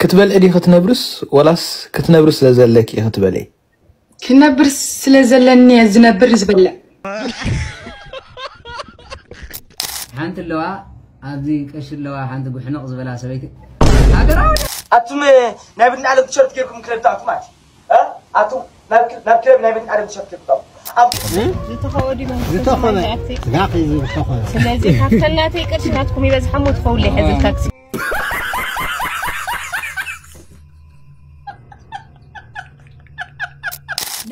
ክትበልዒ ዲኺ ክትነብርስ፣ ወላስ ክትነብሪ ስለ ዘለኪ ኢኺ ትበልዒ? ክነብር ስለ ዘለኒ እየ ዝነብር ዝበልዕ። ሓንቲ ኣለዋ፣ ኣብዚ ቀሺ ኣለዋ፣ ሓንቲ ጉሕንቕ ዝበላ ሰበይቲ። ሃገራዊ ኣቱም ናይ ብድን ዓለም ቲሸርት ጌርኩም ክለብ ትኣቱ ማለት እዩ። እ? ኣቱም ናብ ክል-፣ ናብ ክለብ ናይ ብድን ዓለም ቲሸርት ጌርኩም ትኣቱ። ኣብ ዝተኸወ ዲቦም ዝተኸወ። ዝተኸወ። ስጋኺ ዝተኸወ። ስለዚ ካብተን ናተይ ቅርሺ ናትኩም ይበዝሓ እሞ ትኸውለይ ሕዚ ታክሲ።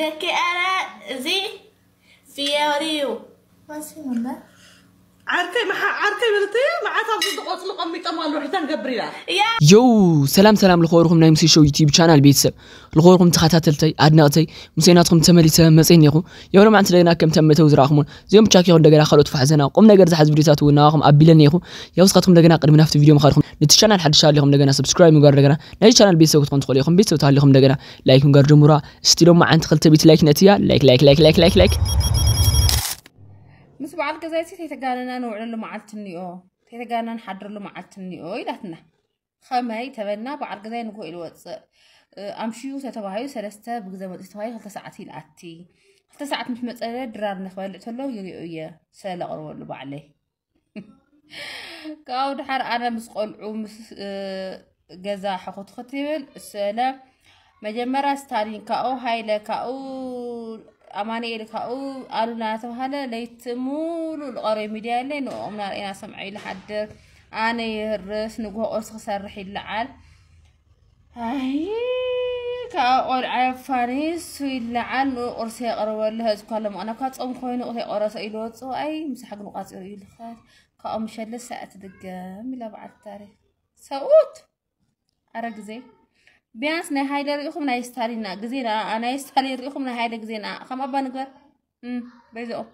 ደቂ ኣረ እዚ ፊዮሪዩ። ዓርከይ መሓ-፣ ዓርከይ በልተየ መዓት ኣብዚ ዝቆጽሉ ቀሚጦም ኣለዉ፣ ሕታን ገብር ኢላ። ያ። ዮው፣ ሰላም ሰላም፣ ልኸወርኹም ናይ ሙሴ ሾው ዩቲዩብ ቻናል ቤተሰብ፣ ልኸወርኹም ተኸታተልተይ፣ ኣድነቕተይ፣ ሙሴ ናትኩም ተመሊሰ መጽእ እኒኹ። ያው ሎማዓንቲ እንደገና ከም ተመተው ዝረኣኹም እውን እዚኦም ብቻ ከይኹን እንደገና ካልኦት ፋሕ ዘና ቁም ነገር ዝሓዝ ቪዲዮታት እውን ናባኹም ኣቢለ እኒኹ። ያው እስኻትኩም እንደገና ቅድሚ ናብቲ ቪዲዮ ምኻድኩም ነቲ ቻናል ሓድሽ ኣሊኹም እንደገና ሰብስክራይብ ምግባር እንደገና ናይ ቻናል ቤተሰብ ክትኾኑ ትኽእሉ ኢኹም። ቤተሰብ ተሃሊኹም እንደገና ላይክ ምግባር ጀምሩዋ። እስቲ ሎማዓንቲ ክልተ ቤት ላይክ ነእትያ። ላይክ፣ ላይክ፣ ላይክ፣ ላይክ፣ ላይክ፣ ላይክ። ምስ በዓል ገዛይ ሲ ተይተጋነና ንውዕለሉ መዓልቲ እኒኦ፣ ተይተጋነና ንሓድረሉ መዓልቲ እኒኦ ኢላትና። ኸመይ ተበልና በዓል ገዛይ ንግሆ ኢሉ ወፅእ፣ እ፣ ኣምሽዩ ተተባሂሉ ሰለስተ ብግዘ መፅኡ ተባሂሉ ክልተ ሰዓት ኢሉ ኣቲ። ክልተ ሰዓት ምስ መፀ ድራር ንክበልዕ ተሎ ይሪኦ እየ ሰለ ኣቕርበሉ ባዕለይ። ካብኡ ድሓር ኣነ ምስ ቆልዑ ምስ፣ እ፣ ገዛ ሕኹት ክትብል ሰለ መጀመርያ ስታሊን ካብኡ ሃይለ ካብኡ ኣማኑኤል ካብኡ ኣሉላ እናተባሃለ ለይቲ ሙሉእ ዝቐረዩ ሚድያ የለይ። ንዕኦም እናርኣየ እናሰምዐ እዩ ዝሓድር። ኣነ ይህርስ፣ ንግሆ ቁርሲ ክሰርሕ ይለዓል። ኣይ፣ ካብ ቆልዓ ፋኒሱ ይለዓል፣ ንኡ ቁርሲ የቕርበሉ። ህዝኳ ለመቕና እኳ ጾም ኮይኑ ቁርሲ የቆረሰ ኢሉ ወጽኡ። ኣይ፣ ምሳሕ ግን ቋጺሩ እዩ ልኸት። ካብኦም ሸለስ ሰዓት ትድገም ኢላ በዓልቲ ታሪኽ። ሰብኡት! ኣረ ግዜ። ቢያንስ ናይ ሃይለ ርኢኹም ናይ ስታሊን ና-፣ ግዜ ና-፣ ናይ ስታሊን ርኢኹም ናይ ሃይለ ግዜ ና-፣ ከም ኣባ ንግበር። እም፣ በይዘኦም።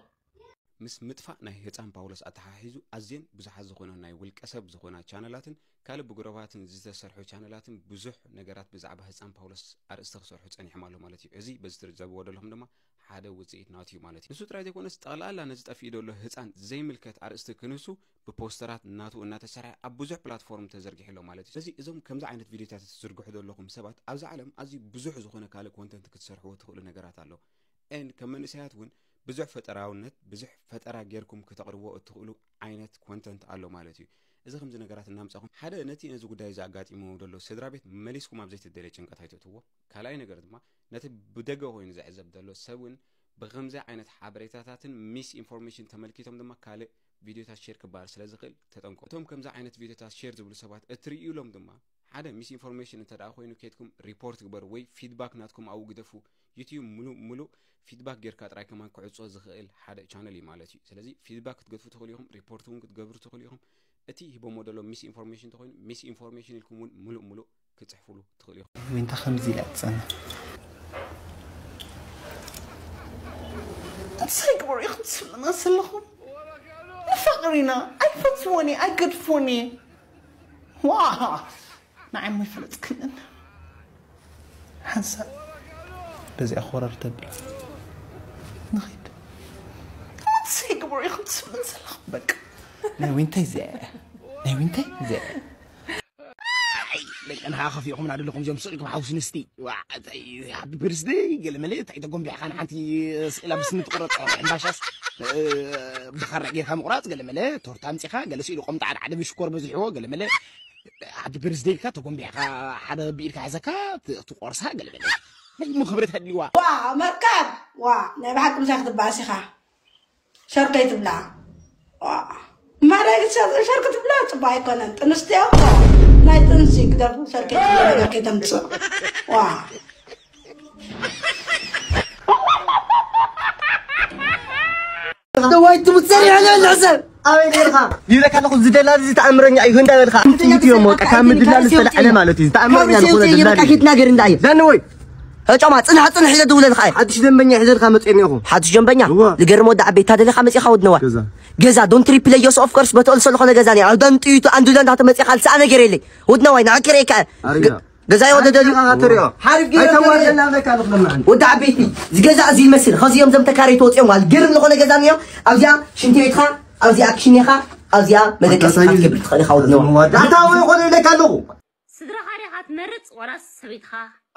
ምስ ምጥፋእ ናይ ህጻን ፓውሎስ ኣተሓሒዙ ኣዝየን ብዙሓት ዝኾና ናይ ውልቀ ሰብ ዝኾና ቻነላትን ካልእ ብጉረባትን ዝተሰርሑ ቻነላትን ብዙሕ ነገራት ብዛዕባ ህጻን ፓውሎስ ኣርእስቲ ክሰርሑ ጸኒሖም ኣሎ ማለት እዩ። እዚ በዚ ትዕዘብዎ ዘለኹም ድማ ሓደ ውጽኢት ናቱ እዩ ማለት እዩ። ንሱ ጥራይ ዘይኮነስ ጠቕላላ ነዚ ጠፊኡ ዘሎ ህጻን ዘይምልከት ኣርእስቲ ክንሱ ብፖስተራት ናቱ እናተሰርሐ ኣብ ብዙሕ ፕላትፎርም ተዘርጊሑ ኣሎ ማለት እዩ። ስለዚ እዞም ከምዚ ዓይነት ቪዲዮታት እትዝርግሑ ዘለኹም ሰባት ኣብዚ ዓለም ኣዝዩ ብዙሕ ዝኾነ ካልእ ኮንተንት ክትሰርሕዎ ትኽእሉ ነገራት ኣሎ። ኤንድ ከም መንእሰያት እውን ብዙሕ ፈጠራውነት፣ ብዙሕ ፈጠራ ጌርኩም ክተቕርብዎ እትኽእሉ ዓይነት ኮንተንት ኣሎ ማለት እዩ። እዚ ከምዚ ነገራት እናምጻኹም ሓደ ነቲ ነዚ ጉዳይ እዚ ኣጋጢምዎ ዘሎ ስድራ ቤት መሊስኩም ኣብ ዘይተደልየ ጭንቀት ኣይተእትዎ። ካልኣይ ነገር ድማ ነቲ ብደገ ኮይኑ ዝዕዘብ ዘሎ ሰብ እውን ብከምዚ ዓይነት ሓበሬታታትን ሚስ ኢንፎርሜሽን ተመልኪቶም ድማ ካልእ ቪዲዮታት ሼር ክበሃል ስለ ዝኽእል ተጠንቀቑ። እቶም ከምዚ ዓይነት ቪዲዮታት ሼር ዝብሉ ሰባት እትርእዩሎም ድማ ሓደ ሚስ ኢንፎርሜሽን እንተ ደኣ ኮይኑ ኬድኩም ሪፖርት ግበሩ ወይ ፊድባክ ናትኩም ኣብኡ ግደፉ። ዩቲዩብ ሙሉእ ሙሉእ ፊድባክ ጌርካ ጥራይ ከማን ክዕጾ ዝኽእል ሓደ ቻነል እዩ ማለት እዩ። ስለዚ ፊድባክ ክትገድፉ ትኽእሉ ኢኹም፣ ሪፖርት እውን ክትገብሩ ትኽእሉ ኢኹም። እቲ ሂቦሞ ዘሎ ሚስ ኢንፎርሜሽን እንተኾይኑ ሚስ ኢንፎርሜሽን ኢልኩም እውን ሙሉእ ሙሉእ ክትጽሕፉሉ ትኽእሉ ኢኹም። ዊንታ ከምዚ ኢላ ትጸንሕ። እንታይ ግበሩ ኢኹም ትስምዑና ዘለኹም? ንፋቕር ኢና፣ ኣይፈትዎን እየ፣ ኣይገድፎን እየ። ዋ! ንዓይ እሞ ይፈለጥክንን። ሓንሳብ በዚኣ ኮረር ተብል። ንኺድ። እንታይ ግበሩ ኢኹም ትስምዑ ዘለኹም? በቃ። ናይ ዊንታይ እዚኣ እያ። ናይ ዊንታይ እዚኣ እያ። ኣይ፣ ደቀን ኸዓ ከፊእኹምና ደለኹም እዚኦም ስቕ ኢልኩም ሓውሲ ንስቲ። ዋ፣ እንታይ፣ ሃፒ በርስደይ፣ ገለ መለ፣ እንታይ ተጎንቢሕካ ንሓንቲ ስእላ ብስኒ ትቑረጽ፣ ሕምባሻስ፣ እ፣ ብኻራ ጌርካ ምቑራጽ፣ ገለ መለ፣ ቶርታ ኣምጺኻ፣ ገለ ስኢሉ ቆምጣ ዓደ ዓደ ብሽኮር በዚሕዎ፣ ገለ መለ፣ ሃፒ በርስደይ ኢልካ ተጎንቢሕካ፣ ሓደ ብኢድካ ሒዘካ፣ ት-፣ ትቆርሳ፣ ገለ መለ። ናይ እሞ ክብረት ሃልይዋ። ዋ፣ መርካብ! ዋ፣ ናይ ብሓቂ ምሳይ ክትበኣስ ኢኻ። ሸርከይ ትብላ። ዋ። ማዳ ሸር-፣ ሸርክ ትብላ ጽቡቅ ኣይኮነን። ጥንስቲ እኮ ናይ ጥንሲ ግደፉ፣ ሸርከይ ትብላ ነገር ከይተምጽእ። ዋ። ደዋይ ትሙት ሰሪሕ ኣለ ንሕሰብ። ኣበይ ነርካ? ይብለካ ኣለኹ፣ እዚ ደላሊ እዚ ተኣምረኛ እዩ፣ ህንዳ በልካ። ኣንቲ ኢትዮ ሞ፣ ካብ ምድላል ዝተላዕለ ማለት እዩ። ዝተኣምረኛ ካብ ዝኾነ ሪሴ ደላሊ። ይብለካ ኪትና ገር እንዳ እዩ። ዳኒ ወይ። እ፣ ጮማ፣ ጽንሕ፣ ጽንሕ ኢለ ደውለልካ እየ። ሓድሽ ደንበኛ ሒዘልካ መጽኤ እኒኹ። ሓድሽ ደንበኛ? እወ። ልገርም ወዲ ዓበይታ ደሊኻ መጺኻ ወድነዋ። ገዛ። ገዛ፣ don't replay ዮስ፣ of course፣ በተወልሰ ዝኾነ ገዛ እኒኣ። ኣውዳን ጥይቱ ኣንዱላ እንዳተመጺኻ ልስኣ ነገር የለይ። ወድነዋይ፣ ንዓኪ ርእየካ። ኣሪጋ። ገዛ ይወደደሉ። ኣንተ ኢኻ ትሪኦ። ሓሪፍ ገይረ ኣይተዋርደና ትሪኦ። ብለካ ኣለኹ ለማዓንቲ። ወዲ ዓበይቲ፣ እዚ ገዛ እዚ ይመስል። ኸዚኦም ዘም ተካረይቲ ወፂኦም ዋል። ገርም ዝኾነ ገዛ እኒኦ። ኣብዚኣ ሽንቲ ቤትኻ፣ ኣብዚኣ ክሽኔኻ፣ ኣብዚኣ መደቀስኻ ኣጋጣሚ ክትገብር ትኽእል ኢኻ ወድነዋ። መዋዳ-፣ ኣታ ወይ ኾነ ኢለካ ኣለኹ። ስድራኻ ድያ ኢኻ ትመርጽ ዋላስ ሰበይትኻ?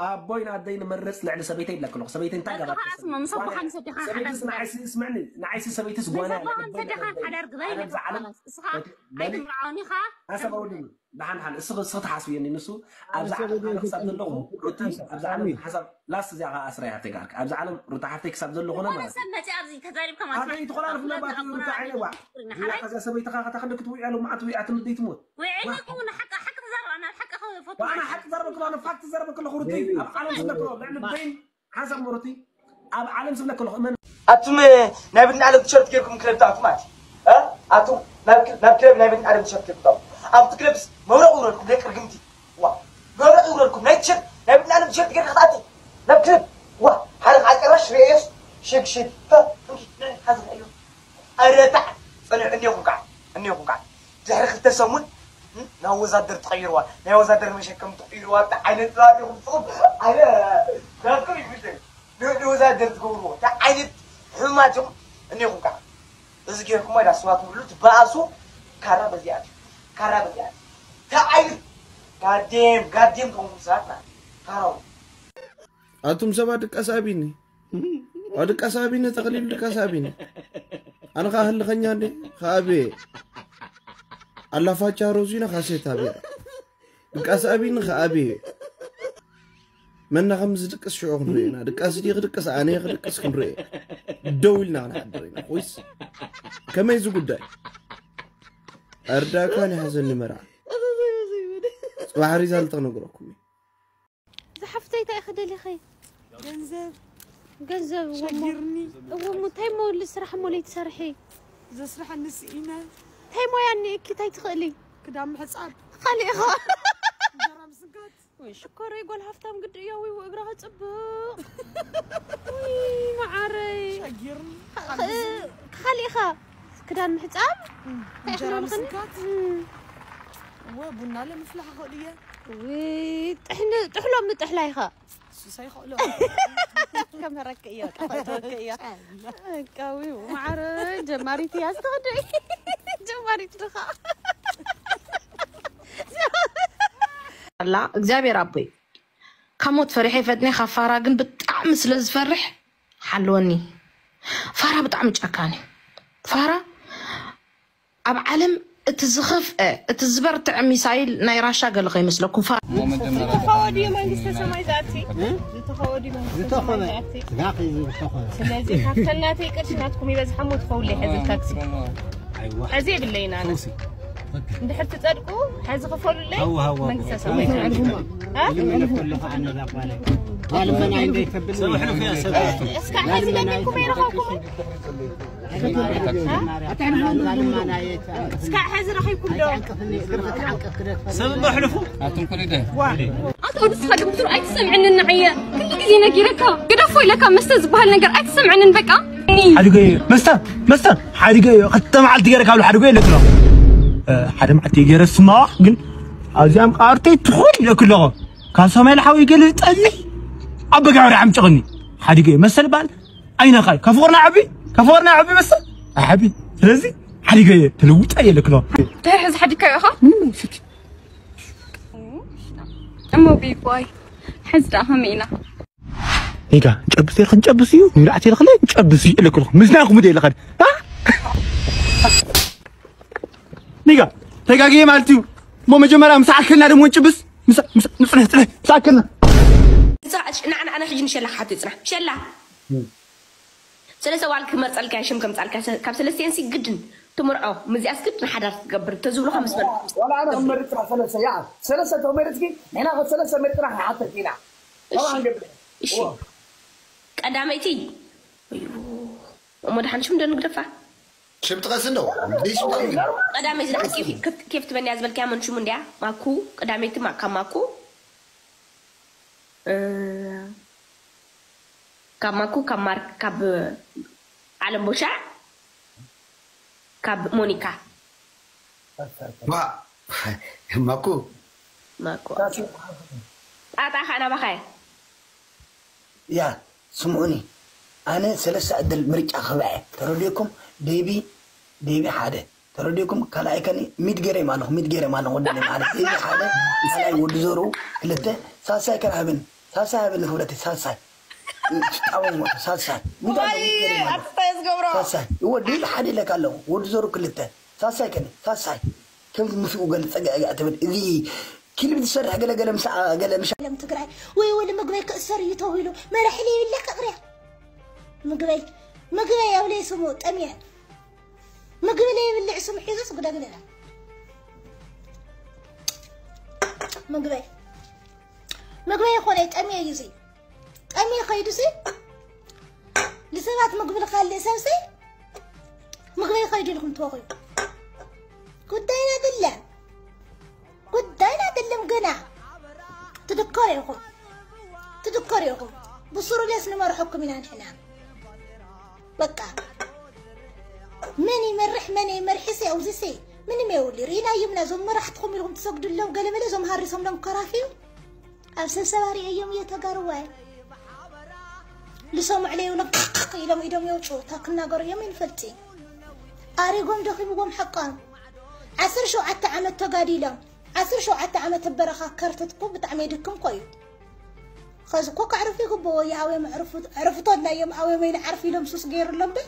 ኣቦይን ኣደይን መርጽ ልዕሊ ሰበይተይ ይብለኪ ኣለኹ። ሰበይተይ እንታይ ገባር? ኣቦኻ ኣስሞ፣ ምስ ኣቦኻ ንሰዲኻ ሓዳር ግበር። ሰበይትስ ንዓይሲ ስምዕኒ፣ ንዓይሲ ሰበይትስ ምስ ጓና ኣቦኻ ንሰዲኻ ሓዳር ግበር። ኣነ ኣብዚ ዓለም እስኻ ኣይትምርዖን ኢኻ። ሓሳብ ኣውድኒ። ደሓን ደሓን እስኺ እስኺ ትሓስብየኒ ንሱ ኣብዚ ዓለም ኣነ ክሳብ ዘለኹ ሩቲ ኣብዚ ዓለም ሓሳብ ላስ እዚኣ ከዓ ኣስራይ ሃብተይ ጋርክ ኣብዚ ዓለም ሩታ ሓፍተይ ክሳብ ዘለኹ ነ ዝኾነ ማለት ሰብ መፂ ኣብዚ ተዛሪብካ ማለት ኣበይ ትኾላ ንፍለባት እዩ ሩታ ዓይነዋ ንሓይ እዛ ሰበይትኻ ከታ ክንደክ ትውዕያ ሎማዓንቲ ውዒያ ትምድይ ትሞት ወይ ዕኒ ከውን ሓቂ ሓቂ ትዛረብ ኣና ሓቂ ክፈቱ ኣነ ሓቂ ዘረበክ ኣነ ፋክት ዘረበክ ኣለኹ ሩቲ ኣብ ዓለም ዝነክሮ ልዕሊ በይን ሓሳብ መሩቲ ኣብ ዓለም ዝብለክ ኣለኹ እመን ኣቱም ናይ ብድን ዓለም ቲሸርት ጌርኩም ክለብ ትኣቱ ማለት እዩ። እ? ኣቱም ናብ ክል- ናብ ክለብ ናይ ብድን ዓለም ቲሸርት ጌርኩም ትኣቱ። ኣብቲ ክለብስ መብረቕ ይውረድኩም ደቂ ርግምቲ። ዋ መብረቕ ይውረድኩም ናይ ቲሸርት ናይ ብድን ዓለም ቲሸርት ጌርካ ክትኣቱ ናብ ክለብ ዋ ሓደ ከዓ ጭራሽ ርእዮስ ሽግሽግ ሀ፣ እንኪ፣ ንዒ፣ ሓዚ ርእዮ። ኧረ ታዕ ጸኒሑ እኒኹም ከዓ እኒኹም ከዓ ድሕሪ ክልተ ሰሙን እ? ናብ ወዛደር ትቐይርዋ ናይ ወዛደር መሸከም ትቕይርዋ እንታይ ዓይነት ጥራር ኢኹም ትኹም ኣነ ናትኩም ይፍልጥ ንወዲ ወዛደር ትገብርዎ እንታይ ዓይነት ሕማት ኢኹም እኒኹም ከዓ እዚ ጌርኩሞ ዳ ስዋት ምብሉ ትበኣሱ ካራ በዚኣት ካራ በዚኣት እንታይ ዓይነት ጋዴም ጋዴም ከምኩም ሰባት ማለት ካራው ኣቱም ሰባት ድቃስ ኣቢኒ ዋ ድቃስ ኣቢኒ ተኽሊሉ ድቃስ ኣቢኒ ኣነ ኸዓ ህልኸኛ እንዴ ከኣቤ ኣላፋቻ ሮዚና ካሴት ኣቤ ድቃስ ኣቢኒ ከኣቤ መና ከም ዝድቅስ ሽዑ ክንርኢ ኢና ድቃስ ድዩ ክድቅስ ኣነ ክድቅስ ክንርኢ ደው ኢልና ክንሓድር ኢና ኮይስ ከመይ እዚ ጉዳይ ኣርዳእካ ንሓዘኒ መርዓ ጽባሕ ሪዛልት ክነግረኩም እዩ ዝሓፍተይ እንታይ ኢኺ ደሊኺ? ገንዘብ ገንዘብ እወሞ ሸጊርኒ እወሞ እንታይ እሞ ልስራሕ እሞ ለይትሰርሒ? ዘስርሐኒ ስኢነ እንታይ ሞያ እኒኤኪ እንታይ ትኽእሊ? ክዳን ምሕፃብ ካሊእኻ እንጀራ ምስንካት ወይ ሽኮረይ ጓል ሃፍታም ግዲ እያ ወይ እግራ ክፅብቕ ወይ መዓረይ ሸጊርኒ ካሊእኻ ክዳን ምሕፃብ እንጀራ ተሕለልኽኒ ምስንካት ወ ቡና ለምፍላሕ ክኽእል እየ ወይ ጥሕኒ ጥሕሎ ምጥሕላ ኢኻ ሱሳ ይኽእሎ ከመረክ እዮ ጠፈትወክ እዮ ቀዊ ማዕረ ጀማሪት እያ ዝተኸደ ጀማሪት ድኻ ኣላ እግዚኣብሔር ኣቦይ ካብ ሞት ፈሪሐ ይፈጥነ ካብ ፋራ ግን ብጣዕሚ ስለ ዝፈርሕ ሓልወኒ ፋራ ብጣዕሚ ጨካን እዩ ፋራ ኣብ ዓለም እቲ ዝኸፍአ እቲ ዝበርትዐ ሚሳይል ናይ ራሻ ገለ ከይመስለኩም ፋራ ዝተኸወ ድዩ መንግስተ ሰማይ ዝኣቲ ዝተኸወ ድዩ መንግስተ ሰማይ ዝኣቲ ስለዚ ካብተን ናተይ ቅርሺ ናትኩም ይበዝሓ ሞ ትኸውለይ ሕዚ ታክሲ ሕዚ የብለይና እንድሕር ትፀድቁ ሕዚ ክፈሉለይ መንግስተ ሰማይ ዝኣቲ እስካ ሕዚ ለሚንኩም ኣይረኸብኩምን እስካ ሕዚ ረኺብኩም ዶ ሰብ እሞ ኣሕልፉ ኣቱም ኩሉ ደ ኣቶ ንስኻ ግን ብስሩ ኣይትሰምዕንን ንዓየ ክንዲ ግዜ ነጊረካ ግደፎ ኢለካ መስተ ዝበሃል ነገር ኣይትሰምዕንን በቃ ሓዲገ መስተ መስተ ሓዲገ ክልተ መዓልቲ ገይረ ካብ ሓዲገ ኢለክሎ ሓደ መዓልቲ ገይረ ስማዋ ግን ኣብዚኣም ቃርተይ ትኹን ኢለክለኹ ካብ ሰማይ ለሓዊ ገለ ዝጠልዕ ኣብ በጋሪ ዓምጨቕኒ ሓዲገ መሰል በሃል ኣይነኻይ ከፍቕርና ዓቢ ከፍቕርና ዓቢ መስተ ዓቢ ስለዚ ሓዲገ እየ ተለውጠ እየ ኢለክሎ ድሕሪ ሕዚ ሓዲግካዮ ኢኻ ምንም ስኪ እሞ ቢቦይ ሕዚ ደኣ ከመይ ኢና ኒጋ ጨብስ ኢልክ ንጨብስ እዩ ንብላዕቲ ኢልክ ንጨብስ እዩ ኢለክልኹ ምስናኹም ደ ኢለኻ ኒጋ ተጋግየ ማለት እዩ እሞ መጀመርያ ምስ ዓከልና ደሞ ንጭብስ ምስ ዓከልና ንዓና ሕጂ ንሸላ ክሓት ይፅና ሸላ ሰለስተ ዋል ክመርፀልካ ሽም ከምፃልካ ካብ ሰለስቲኤንሲ ግድን ትምርዖ ምዚኣስ ግድን ሓዳር ትገብር ተዝብሉካ ምስ በል ወላ ኣነ ክመርፅና ሰለስተ ያ ሰለስተ ተመርፅኪ ንሕና ከ ሰለስተ መርፅና ክሓተት ኢና እሺ ቀዳመይቲ እሞ ደሓን ሽም ዶ ንግደፋ ሽም ጥቀስ እንዶ ቀዳመይቲ ደሓን ኬፍ ትበንያ ዝበልክያ መን ሽሙ እንድያ ማኩ ቀዳመይቲ ካብ ማኩ ካብ ማኩ ካብ ማርክ ካብ ዓለም ቦሻዕ ካብ ሞኒካ ማኩ ማኩ ጣጣ ከዓ ናባኻ እያ ያ ስምዑኒ ኣነ ሰለስተ ዕድል ምርጫ ክህባ እየ ተረድየኩም ዴቢ ዴቢ ሓደ ረዲኩም ካልኣይ ከኒ ሚድ ገሬም ኣለኹ፣ ሚድ ገሬም ኣለኹ። ወደኔ ማለት እዚ ሓደ ካልኣይ ወዲ ዘሩ ክልተ ሳሳይ ከን ሃብን ሳሳይ ሃብን ክብለቲ ሳሳይ ጣሙን ሞቱ ሳሳይ ሚድ ኣለኹ፣ ሚድ ገሬም ኣለኹ። ኣስታይ ዝገብሮ። ሳሳይ ወዲ ሓደ ኢለካ ኣለኹ፣ ወዲ ዘሩ ክልተ ሳሳይ ከኒ ሳሳይ ከም ምስኡ ገለ ጸግዕ ትብል እዚ ክሊፕ ዝሰርሕ ገለ ገለ ምሳ ገለ ምሻ ለም ትግራይ ወይ ወሊ ምግበይ ክእሰር እዩ ተባሂሉ መራሒ ለይብለ ክቕርያ ምግበይ ምግበይ ኣብለይ ስሙ ጠምየ ምግቢ ለይብልዕ ስሙ ሒዙስ ጉደግለላ ምግበይ ምግበይ ይኾነ ጠምየ እዩ እዚ ጠምየ ከይዱሲ ንሰባት ምግቢ ልካልእ ሰብሲ ምግበይ ከይዱ ኢልኩም ትወኽዩ ጉዳይና ድለን ጉዳይና ድለም ገና ትድከሩ ኢኹም ትድከሩ ኢኹም ብስሩ ቤስ ንመርሐኩም ኢና ንሕና በቃ መን ይመርሕ መን ይመርሕሲ ኣብዚሲ ምንም የውሊ ርኢናዮም ኢና እዞም መራሕትኹም ኢልኩም ትሰግዱሎም ገለመለ እዞም ሃሪሶምሎም ከራፊው ኣብ ስብሰባ ሪአዮም እየ ተጋርዋይ ልሰምዑ ለይብሎም ኢሎም ኢዶም የውፅኡ እታ ክናገሩ እዮም ይንፈልጢ ኣሪጎም ደኺምዎም ሓቃም ዓስር ሸውዓተ ዓመት ተጋዲሎም ዓስር ሸውዓተ ዓመት በረኻ ከርተት እኮ ብጣዕሚ የድክም እኮ እዩ ኸዚ እኮ ከዕርፉ ይግብኦ ይሃውዮም ዕርፉ- ዕርፍቶ ኣላዮም ኣውዮም ኢለ ዓርፍ ኢሎም ሱስ ገይሩሎም ዶ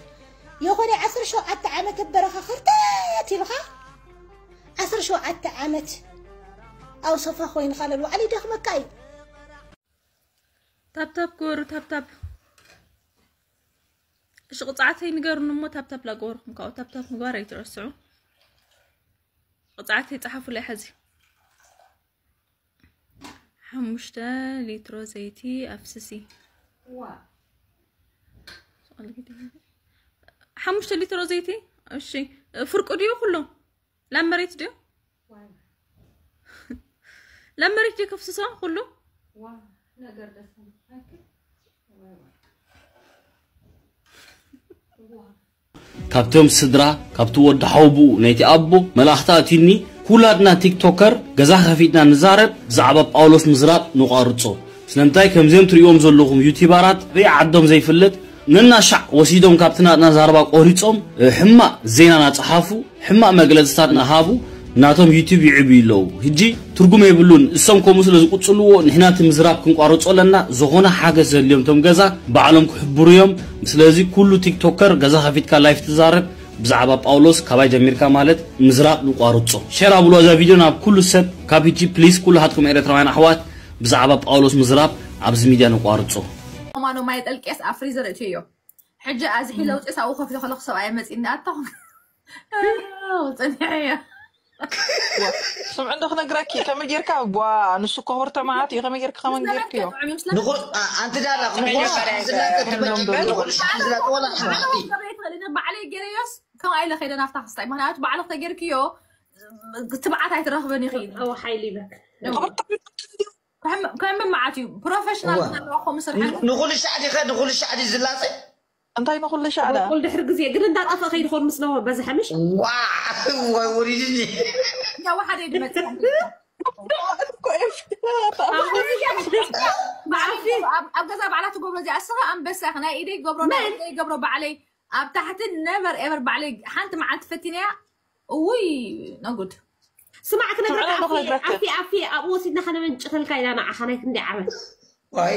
የኾነ ዓስር ሸውዓተ ዓመት በረኻ ከርተት ኢልኻ ዓስር ሸውዓተ ዓመት ኣብ ሶፋ ኮይንካ ለልባዕሊ ይደኽመካ እዩ ታብታብ ክበሩ ታብታብ እሺ ቅፅዓተይ ንገሩኒ እሞ ታብታብ ላገበርኩም ካብኡ ታብታብ ምግባር ኣይትረስዑ ቅፅዓተይ ፀሓፉለይ ሕዚ ሓሙሽተ ሊትሮ ዘይቲ ኣፍስሲ ሓሙሽተ ሊትሮ ዘይቲ እሺ ፍርቁ ድዩ ኩሉ ላብ መሬት ድዩ ላብ መሬት ድዩ ከፍስሶ ኩሉ ካብቶም ስድራ ካብቲ ወዲ ሓውብኡ ናይቲ ኣቦ መልኣኽቲ ኣትዩኒ ኩላትና ቲክቶከር ገዛ ከፊትና ንዛረብ ብዛዕባ ጳውሎስ ምዝራብ ንቋርጾ ስለምንታይ ከምዚኦም ትርእዎም ዘለኹም ዩቲባራት በይ ዓዶም ዘይፍለጥ ነናሻዕ ወሲዶም ካብቲ ናትና ዛረባ ቆሪጾም ሕማቕ ዜና ናጸሓፉ ሕማቕ መግለጽታት ናሃቡ ናቶም ዩቱብ ይዕብዩ ኣለዉ። ሕጂ ትርጉም የብሉን። እሶም ከምኡ ስለ ዝቕጽልዎ ንሕና እቲ ምዝራብ ክንቋርጾ ኣለና። ዝኾነ ሓገዝ ዘድልዮም እቶም ገዛ ባዕሎም ክሕብሩ እዮም። ስለዚ ኩሉ ቲክቶከር ገዛ ከፊትካ ላይፍ ትዛረብ ብዛዕባ ጳውሎስ ካባይ ጀሚርካ ማለት ምዝራብ ንቋርጾ። ሸር ኣብልዋ እዛ ቪድዮ ናብ ኩሉ ሰብ ካብ ሕጂ ፕሊስ ኩልሃትኩም ኤረትራውያን ኣሕዋት ብዛዕባ ጳውሎስ ምዝራብ ኣብዚ ሚድያ ንቋርጾ። ኦማኖ ማይ ጠልቄስ ኣብ ፍሪዘር እትዮ ሕጂ ኣዝሒ ለውጢ ሳብኡ ከፊተ ከለኹ ሰብኣየ መፂኒ ኣታኹ ፅኒሐዮ ስምዕ እንዶ ክነግረኪ ከመይ ጌርካ ጓ ንሱ ኮሆርተ መዓት እዩ ከመይ ጌርካ ከመን ጌርክዮ ኣንቲ ዳላ ባዕለይ ገይረዮስ ከምኣ ኢለ ከይደ ናብታ ክስታይ ምክንያቱ ባዕልኽ ተጌርክዮ ትብዓት ኣይትረኽበን ይኽእል ሓይሊ ይበክ ከም መዓት እዩ ፕሮፌሽናል ኣለዋ ከምኡ ስርሓ ንኹሉ ሻዕ ዲኸ ንኹሉ ሻዕ ድዩ ዝላፀ እንታይ ንኹሉ ሻዕ ዳ ቁል ድሕሪ ግዜ ግን እንዳጠፍአ ከይድኾን ምስ ነበሩ በዝሐ ምሽ ዋይ ወሪድኒ እንዳወሓደ ይድመፅ ኣብ ገዛ ባዕላ ትገብሮ እዚኣ እስኻ ኣንበሳ ኢኻ ናይ ኢደይ ገብሮ ናይ ኢደይ ገብሮ ባዕለይ ኣብ ታሕቲ ነቨር ኤቨር ባዕለይ ሓንቲ መዓልቲ ፈቲነያ እውይ ነጉድ ስማዕ ክነግረካ ኣፊ ኣፊ ኣብኡ ወሲድና ከነመንጭኸልካ ኢና ንዓኻ ናይ ክንደይ ዓመት ዋይ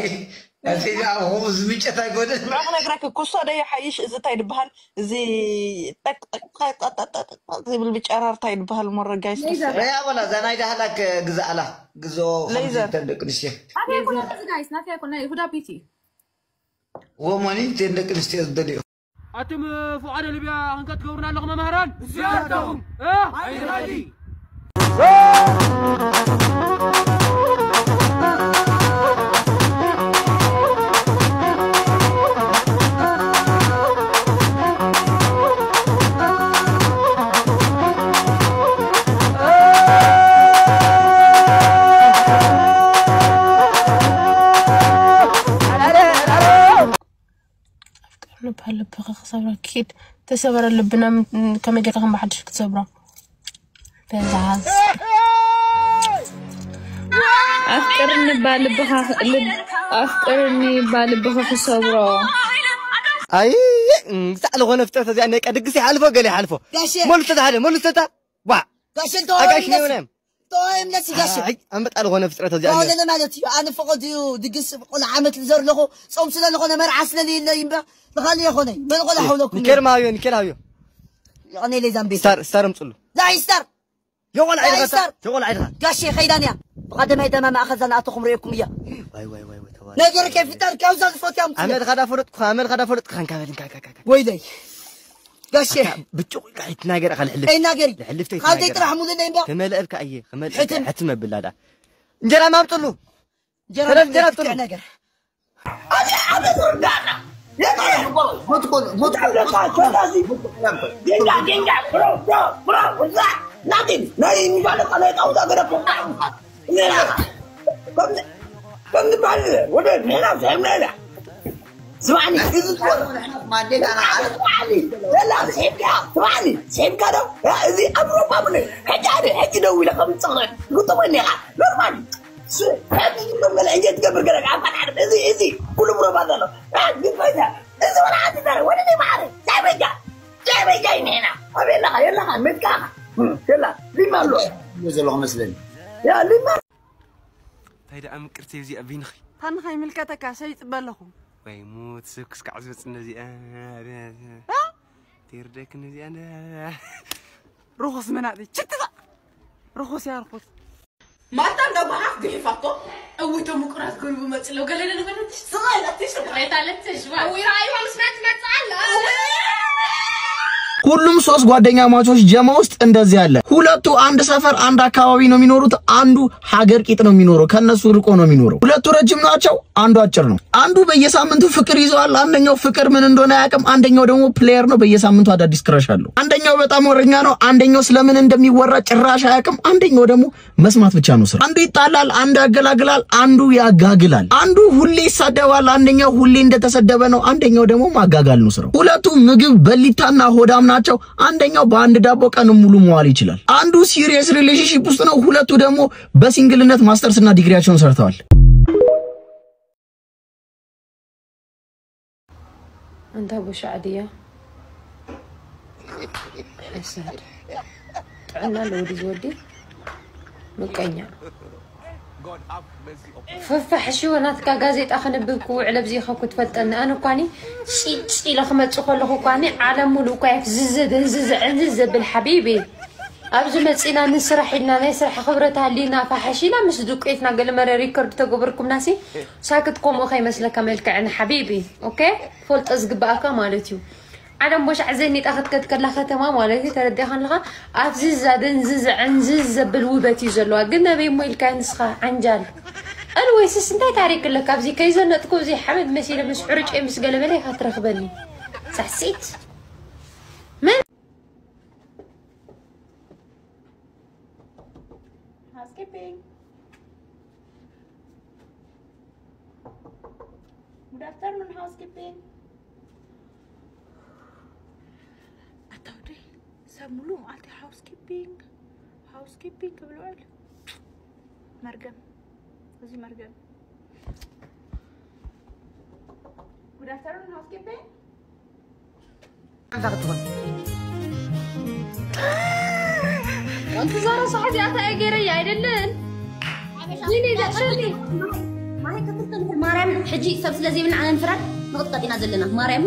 ናተይ ኣብ ከምኡ ዝምንጨት ኣይኮነን ንዑ ክነግረኪ ኩሶ ዶ ይሓይሽ እዚ እንታይ ድበሃል እዚ ጠቅጠቅጠቅጠቅጠቅ ዝብል ብጨራር እንታይ ድበሃል ሞረጋይ ያ በላ እዛ ናይ ዳህላክ ግዛኣላ ግዞ ሌዘር ተን ደቂ ኣንስትዮ ናተይ ኣይኮነ እዚ ጋይስ ናተይ ኣይኮነ ናይ ሁዳ ቢቲ ወሞኒ ተን ደቂ ኣንስትዮ ዝደልዮ ኣቱም ፍቓደ ልብያ ክንቀት ትገብሩና ኣለኹም መምህራን? ንስያትኩም! ኣይንሃዲ! ኣፍቅር ልባ ልብኻ ክሰብራ ኪድ ተሰበረ ልብና ከመይ ጌርካ ከም ብሓድሽ ክትሰብሮ ተዛዝ ኣፍቅርኒ ባ ልብኻ ኣፍቅርኒ ባ ልብኻ ክሰብሮ ኣይ፣ እም፣ ክሳዕ ዝኾነ ፍጥረት እዚኣ ነቀ ድግስ ይሓልፎ፣ ገለ ይሓልፎ። ጋሼ። መሉ ተታሓደ፣ መሉ ተታ-፣ ዋ። ጋሼ፣ ኣጋሽ ተወለስ። ነውነ። ተወለስ፣ ጋሼ። ኣይ፣ ኣንበጣ ዝኾነ ፍጥረት እዚኣ ነውነ። ተወለለ ማለት እዩ። ኣነ ፈቐድ እዩ፣ ድግስ ቆልዓ ዓመት ልዘር ኣለኹ። ጾም ስለ ዝኾነ፣ መርዓ ስለ ልይለ ይምበር። ንኻሊ የኾነ። መን ቆልዓ ሓውለኩም? ኒኬል ማሃብዮ፣ ኒኬል ሃብዮ። የቐነ ለይ ዛምቤ። ስታር፣ ስታር እምጽሉ። ዛይ ስታር። የቆልዓ ኢልካ፣ ዳይስተር። የቆልዓ ኢልካ። ጋሼ ኸይዳን እያ። ብቐደማይ ደማ ማእኸል እዛ ንኣተኹም ርእየኩም እያ። ዋይ፣ ዋይ፣ ዋይ፣ ዋይ፣ ተባረክ። ነገር ከይፍጠር ካብዛ ዝፈትያ ኣምፅእ። ኣመልካ ዳ ፈለጥኩኻ፣ ኣመልካ ዳ ፈለጥኩኻ፣ እንካ በል፣ እንካ፣ እንካ፣ እንካ፣ እንካ። ወይለይ። ጋሼ። ኣታ ብጭቑ ኢልካ ኣይትናገር፣ ኣኻ ልሕልፍ። ኣይናገሪ። ልሕልፍ ተይትናገር። ካልተይ ጥራሕ ሙሉለይ እምበር። ክመልአልካ እየ፣ ክመልአልካ። ሕትም። ሕትም ኣብል ኣላ። እንጀራ ማምጥሉ። እንጀራ ሰለፍ እንጀራ ማምጥሉ። ነገር። ኣነ ኣነ ዞርዳና። የቀየ። ሞትኮ፣ ሞትኮ፣ ሞትኮ። ዲንጋ፣ ዲንጋ፣ ብሮ፣ ብሮ፣ ብሮ፣ ውዛ፣ ናቲን፣ ናይ ሚዛን እኮ ናይ ጣውዛ ገረብ እኮ። ሌላ፣ ከም፣ ከም ዝበሃል ወደ ሌላ ዘምለለ። ስማዕኒ፣ እዚ ዝወረ። ማንዴላ፣ ስማዕኒ፣ ሌላ፣ ስሒብካ፣ ስማዕኒ፣ ስሒብካ ዶ? ያ፣ እዚ ኣብ ሮባ ምን? ሕጂ ኣደ፣ ሕጂ ደው ኢለ ከም ዝጸቕረ፣ ግጥሞ እኒኻ። ኖርማል። ስ-፣ ሕጂ ዝመመለ እንጀት ትገብር ገለ፣ ኣብ ካልእ ዓለም፣ እዚ፣ እዚ፣ ኩሉ ብሮባ ዘሎ። ያ፣ ግን ፈይዛ፣ እዚ ወላ ሓንቲ ዘረ፣ ወደ ደይ ማዕረ፣ ታይ በጃ? ታይ በጃ ይኔና? ኣብ የለኻ፣ የለኻ፣ መጥካ ኢኻ። እም፣ የላ፣ ሊማ ኣሎ። እየ ዘለኹ መስለኒ። ያ፣ ሊማ። እንታይ ደኣ ምቅርቲ እዚኣ ቢንኺ? ታንኻ ይምልከተካ፣ ሰይጽበ ኣለኹ። ወይ ሙት፣ ሰብ ክስካዕ ዝበጽ ነዚኣ። እ? ቴርደክ ነዚኣ እንደ ርኹስ መናጢ፣ ችትታ! ርኹስ እያ ርኹስ። ማርታ እንዳ ጓሓፍ ግሒፋቶ፣ እውይ፣ እቶም ምቁራት ጎልቡ መጽለው፣ ገለ ነገር ስቕ ኢላ ትሽባ። ሬታ ለትሽባ። እውይ፣ ራእይዋ ምስ መጽ መጽ ኣላ። ሁሉም ሶስት ጓደኛ ማቾች ጀማ ውስጥ እንደዚህ አለ። ሁለቱ አንድ ሰፈር አንድ አካባቢ ነው የሚኖሩት። አንዱ ሀገር ቂጥ ነው የሚኖረው፣ ከነሱ ርቆ ነው የሚኖረው። ሁለቱ ረጅም ናቸው፣ አንዱ አጭር ነው። አንዱ በየሳምንቱ ፍቅር ይዘዋል። አንደኛው ፍቅር ምን እንደሆነ አያውቅም። አንደኛው ደግሞ ፕሌየር ነው፣ በየሳምንቱ አዳዲስ ክራሽ አለው። አንደኛው በጣም ወረኛ ነው። አንደኛው ስለምን እንደሚወራ ጭራሽ አያውቅም። አንደኛው ደግሞ መስማት ብቻ ነው ስራ። አንዱ ይጣላል፣ አንዱ ያገላግላል፣ አንዱ ያጋግላል። አንዱ ሁሌ ይሳደባል፣ አንደኛው ሁሌ እንደተሰደበ ነው። አንደኛው ደግሞ ማጋጋል ነው ስራው። ሁለቱ ምግብ በሊታና ሆዳም ናቸው። አንደኛው በአንድ ዳቦ ቀን ሙሉ መዋል ይችላል። አንዱ ሲሪየስ ሪሌሽንሺፕ ውስጥ ነው። ሁለቱ ደግሞ በሲንግልነት ማስተርስ እና ዲግሪያቸውን ሰርተዋል። ኣንታ ቦሻዕ ድያ? ሕሰድ። ጥዕና ኣለዎ ድዩ ዝወዲ? ምቀኛ። ፈፋሕ ሽወ ናትካ ጋዜጣ ከንብብ ክውዕል ኣብዚ ኢኻ ክትፈልጠኒ። ኣነ እኳኒ ፂፅ ኢለ ክመፅእ ከለኹ እኳኒ ዓለም ሙሉእ እኳ የፍዝዝ፣ ድንዝዝ፣ ዕንዝዝ ዘብል ሓቢቢ። ኣብዚ መፂና ንስራሕ ኢልና ናይ ስራሕ ክብረት ሃሊና ፋሕሽ ኢላ ምስ ዱቄትና ገለ መረ ሪከርድ ተገበርኩምናሲ ሳክት ከምኡ ከይመስለካ መልክዕን ሓቢቢ። ኦኬ? ትፈልጦ ዝግባኣካ ማለት እዩ። ዓለም ቦሻዕ ዘኒጣ ክትከድ ከላ ከተማ ማለት እዩ። ተረዲእካ ኣለኻ? ኣብዚ እዛ ደንዝዝ ዕንዝዝ ዘብል ውበት እዩ ዘለዋ። ግን ኣበይ እሞ ኢልካ ንስኻ ዓንጃል? ኣልወይስስ እንታይ ታሪክ ኣለካ? ኣብዚ ከይዘነጥኩ እዚ ሓመድ መሲለ ምስ ሕርጭ ምስ ገለበለ ኢኻ ትረኽበኒ። ሳሕሲት። ምን? Housekeeping. Good afternoon, housekeeping. ኣታ ወደይ፣ ሰብ ሙሉእ መዓልቲ ሃውስኪፒንግ፣ ሃውስኪፒንግ ክብል ውዕል። መርገም፣ እዚ መርገም። Good afternoon, housekeeping. ኣንታ ክትኾን። ኣንቲ ዛራ ሳሕ እዚኣታ እየ ገይረያ ኣይደለን? ይኔ ዛሸሊ። ማይ ከፍተን ይኹን ማርያም፣ ሕጂ ሰብ ስለ ዘይብልና ኣነ ንፍራድ ንቕጥቀጥ ኢና ዘለና። ማርያም፣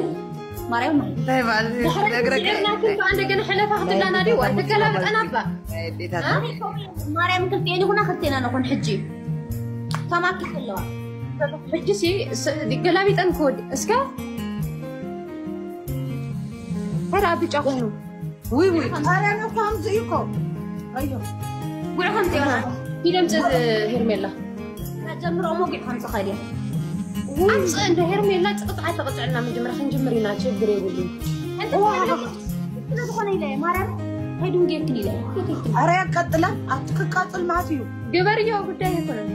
ማርያም፣ ማርያም። እንታይ በዓል እዚ ድሕሪ ነግረካ? ስዒርና ክንዱ ኣንደ ገና ሕለፋ ክትብላና ድዩ? ኣይ፣ ተገላብጠና እባ። ኣይ፣ ቤታት። እ? ማርያም ክልቴን ይኹና ክልቴና ንኹን ሕጂ። ተማኪ ኣለዋ። ሕጂ ሲ፣ ስ-፣ ገላቢጠን ክወድ-፣ እስከ። ኧረ ብጫ ኮይኑ። ውይ፣ ውይ። ኧረ፣ እኔ እኮ ከምዚ እዩ እኮ። ኣዮ። ጉዕ ከምዚ እዩ። ሂደም ጽ-፣ ሄርሜላ። ጀምሮ እሞ ጉዕ ከምዚ ኸይድ እየ። ውይ። ኣምጽእ እንደ ሄርሜላ ጽቕጥዓ ተቕጥዕና መጀመርያ ክንጅምር ኢና፣ ችግር የብሉን። እንተ ዋ። ስለ ዝኾነ ኢለ፣ ማርያም፣ ከይዱ ጌርክን ኢለ። ኧረ፣ ያቃጥላል። ኣትክቃጥል ማለት እዩ። ግበርዮ፣ ጉዳይ ኣይኮነን።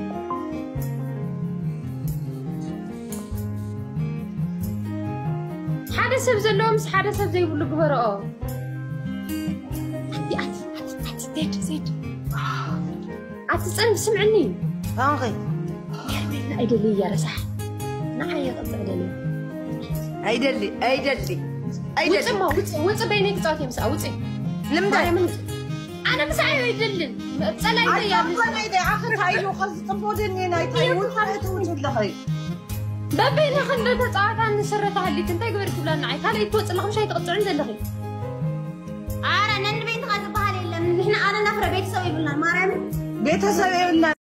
ሓደ ሰብ ዘለዎ ምስ ሓደ ሰብ ዘይብሉ ግበርኦ። ኣቲ፣ ኣቲ፣ ኣቲ፣ ኣቲ፣ ዜድ፣ ዜድ። ኣቲ፣ ጽን፣ ስምዕኒ። ኣንኸይ። ሄርሜላ ኣይደልይ እያ ረሳሕ። ንዓይ እየ ቅጽዕ ደልየ። ኣይደሊ ኣይደሊ ኣይደሊ ውፅማ ውፅ ውፅ በይነይ ክፃወት እየ ምስኣ ውፅ ንምንታይ ኣነ ምስኣ ኣይደልን ፀላይ እያ ኣኮነይደ ኣኽርካዮ ከዚ ፅቡቅ ድኒ ናይ ታይውትውትለኸይ በበይና ክንደ ተፃዋታ ንስረ ተሃሊክ እንታይ ግበር ትብላ ንዓይ ካልእ ትወፅእ ኣለኹ ምሻይ ትቕፅዕን ዘለኺ ኣረ ነንበይንኻ ዝበሃል የለን ንሕና ኣነ ናፍረ ቤተሰብ ይብልናን ማርያምን ቤተሰብ የብልና